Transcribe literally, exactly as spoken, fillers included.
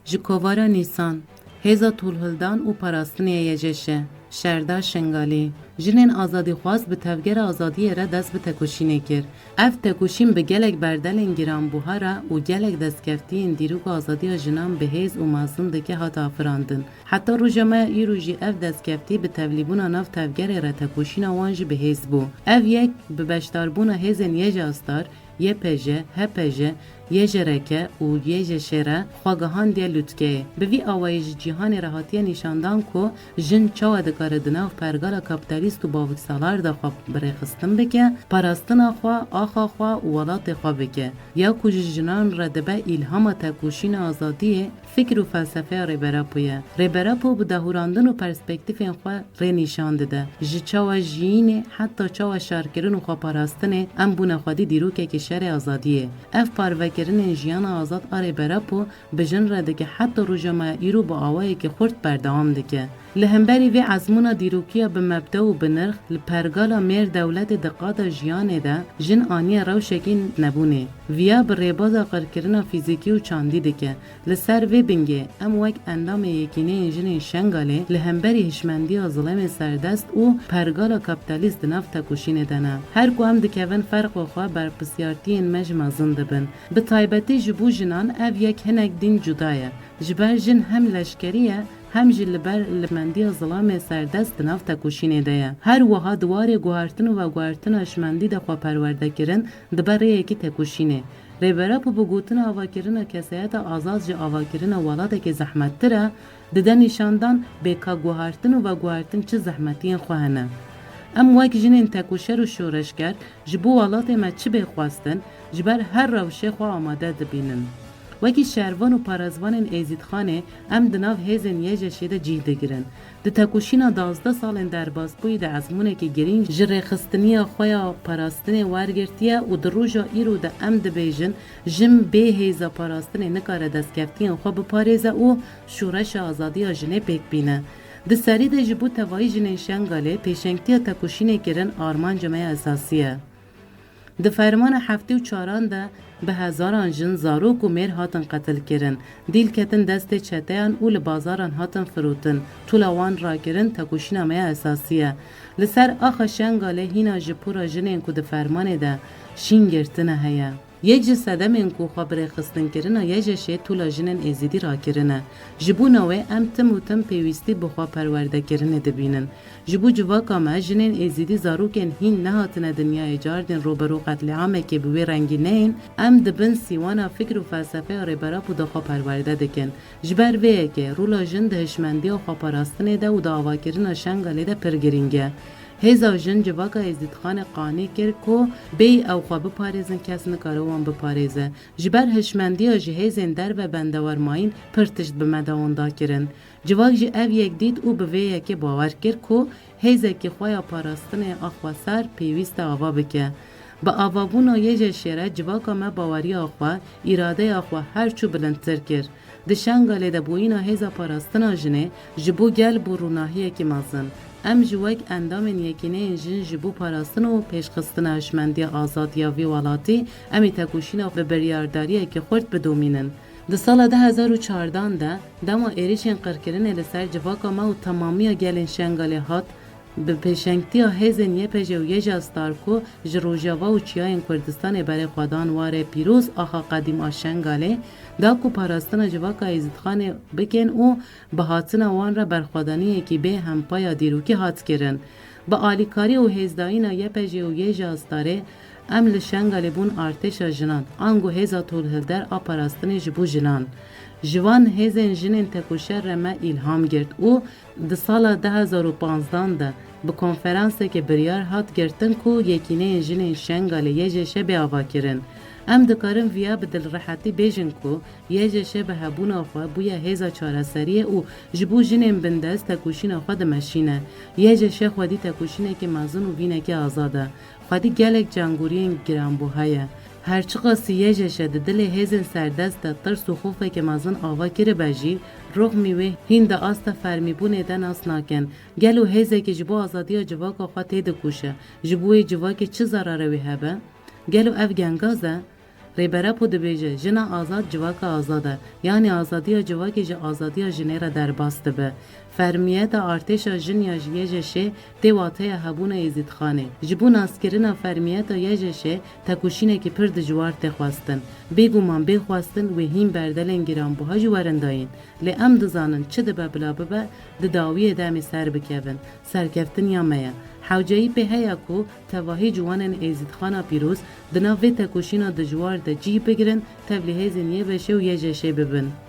Ji kovara Nîsan, hêza tolhildan û parastinê ya Y J Ş, şerda Şengalê, jinên azadîxwaz bi tevgera azadiyê re dest bi tekoşînê kir. Ev tekoşîn bi gelek berdelên giranbuha re û gelek destkeftiyên dîrok û azadiya jinan bi hêz û mezin dike hat afirandin. Heta roja me ya îro jî ev destkeftî bi tevlîbûna nav tevgerê re tekoşîna wan jî bi hêz bû. Ev yek bi beşdarbûna hêzên Y J Astar, Y P J, H P J, Y J R K û Y J Ş re xwe gihandiye lûtkeyê. Bi vî awayî ji cîhanê re hatiye nîşandan ku jin çawa dikare di nav pergala kapîtalîst û baviksalar de xwe bi rêxistin bike, parastina xwe, axa xwe û welatê xwe bike. Ya ku ji jinan re dibe îlhama tekoşîna azadiyê, fikr û felsefeya Rêber Apo ye. Rêber Apo bi dahûrandin û perspektîfên xwe rê nîşan dide. Ji çawa jiyînê heta çawa şerkirin û xweparastinê, em bûne xwedî dîrokekî şerê azadiyê. Ev parvekirinên jiyana azad a Rêber Apo bi jin re dike heta roja me ya îro bi awayekî xurt berdewam dike. Li hemberî vê ezmûna dîrokiya bi mebde û bi nirx, li pergala mêr dewletê di qada jiyanê de jin aniye rewşekî nebûnê. Viya bi rêbaza qirkirina fîzîkî û çandî dike. Li ser vê bingê, em wek endamê Yekîneyên Jinên Şengalê li hemberî hişmendiya zilamê serdest û pergala kapîtalîst di nav tekoşînê de ne. Her ku em dikevin ferqa xwe, berpirsiyartiyên me jî mezin dibin. Bi taybetî ji bo jinan ev yek hinek din cuda ye. Ji ber jin hem leşkerî ye, hem jî li ber li mendiya zilamê serdest di nav tekoşînê de ye. Her wiha di warê guhertin û veguhertina hişmendî de xwe perwerde kirin, dibe rêyekî tekoşînê. Rêber Apo bi gotina avakirina kesayeta azad ji avakirina welatekê zehmettir e, dide nîşandan bê ka guhertin û veguhertin çi zehmetiyên xwe hene. Em wek jinên tekoşer û şoreşger ji bo welatê me çi bê xwestin, ji ber her rewşê xwe amade dibînin. Wekî şervan û parêzvanên Êzîdxanê em di nav hêzên Y J Şê de cîh digirin. Di tekoşîna duwazdeh salên derbasbûyî de ezmûnekî girîng ji rêxistiniya xwe ya parastinê wergirtiye û di roja îro de em dibêjin, jin bê hêza parastinê nikare destkeftiyên xwe biparêze û şoreşa azadiya jinê pêk bîne. Di serî de ji bo tevayî jinên Şengalê pêşengtiya tekoşînê kirin armanca me ya esasî ye. Di fermana heftê û çaran de bi hezaran jin, zarok û mêr hatin qetilkirin, dîl ketin destê çeteyan û li bazaran hatin firotin, tola wan rakirin tekoşîna me ya esasî ye. Li ser axa Şengalê hîna ji pûra jinên ku di fermanê de şîn girtine heye. Yek ji sedemên ku xwe bi rêxistinkirina Y J Şê tola jinên Êzidî rakirine. Ji bona wê em tim û tim pêwîstî bi xwe perwerdekirinê dibînin. Ji bo civaka me, jinên Êzidî, zarokên hîn nehatine dinyayê, cardên rûberû qetlîamekê bi wê rengî neyên, em di bin sîwana fikr û felsefeya Rêber Apo de xwe perwerde dikin. Ji ber vê yekê, rola jin di hişmendiya xweparastinê de û di avakirina Şengalê de pir girîng e. Hêza jin civaka Êzîdxanê qanî kir ku bêyî ew xwe biparêzin, kes nikare wan biparêze. Ji ber hişmendiya ji hêzên derve bendewarmayîn pir tişt bi me de wenda kirin. Civak jî ev yek dît û bi vê yekê bawer kir ku hêzekî xwe ya parastinê a xweser pêwîst e ava bike. Bi avabûna Y J Şê re civaka me baweriya xwe, îradeya xwe her çû bilindtir kir. Di Şengalê de bûyîna hêza parastina jinê ji bo gel bû rûnahiyekî mezin. Em jî wek endamên Yekîneyên Jin ji bo parastin û pêşxistina hişmendiya azad ya vî welatî, em ê tekoşîna bi biryardariyekî xurt bidomînin. Di sala du hezar û çardan de, dema êrişên qirkirinê li ser civaka me û temamiya gelên Şengalê hat, bi pêşengtiya hêzên Y P J û Y J Star ku ji Rojava û Çiyayên Kurdistanê berê xwe dan warê pîroz axa qedîm a Şengalê, da ku parastina civaka Êzîdxanê bikin û bi hatina wan re berxwedaniyekî bê hempaya dîrokî hat kirin. Bi alîkarî û hêzdayîna Y P J û Y J Starê, em li Şengalê bûn artêşa jinan, ango hêza tolhilder a parastinê ji bo jinan. Ji van hêzên jinên tekoşer re me îlham girt û di sala du hezar û panzdan de bi konferansekê biryar hat girtin ku Yekîneyên Jinên Şengalê, Y J Ş, bê avakirin. Em dikarin viya bi dilrehetî bêjin ku Y J Ş bi hebûna xwe bûye hêza çareseriyê û ji bo jinên bindest tekoşîna xwe dimeşîne. Y J Ş xwedî tekoşînekî mezin û vînekî azad e. Xwedî gelek cangoriyên giranbuha ye. Her çiqasî Y J Ş di dilê hêzên serdest de tirs û xofeke mezin ava kiribe jî, roxmî wê hîn di asta fermîbûnê de nas nakin. Gelo hêzekî ji bo azadiya civaka xwe têdikoşe, ji bo wê civakê çi zerarê wê hebe? Gelo ev gengaz e? Rêber Apo dibêje, jina azad civaka azad e, yanî azadiya civakê ji azadiya jinê re derbas dibe. Fermiyeta artêşa jin ya ji Y J Ş'ê tê wateya hebûna Êzîdxanê. Ji bo naskirina fermiyeta Y J Ş'ê tekoşînekî pir dijwar tê xwestin. Bêguman bê xwestin wê hîn berdelên giranbuha jî werin dayîn. Lê em dizanin çi dibe bila bibe, di dawiyê de em ê ser bikevin. Serkeftin ya me ye. Hewceyî pê heye ku tevahî ciwanên Êzîdxana Pîroz di nav vê tekoşîna dijwar de cîh bigirin, tevlî hêzên Y B Ş û Y J Ş bibin.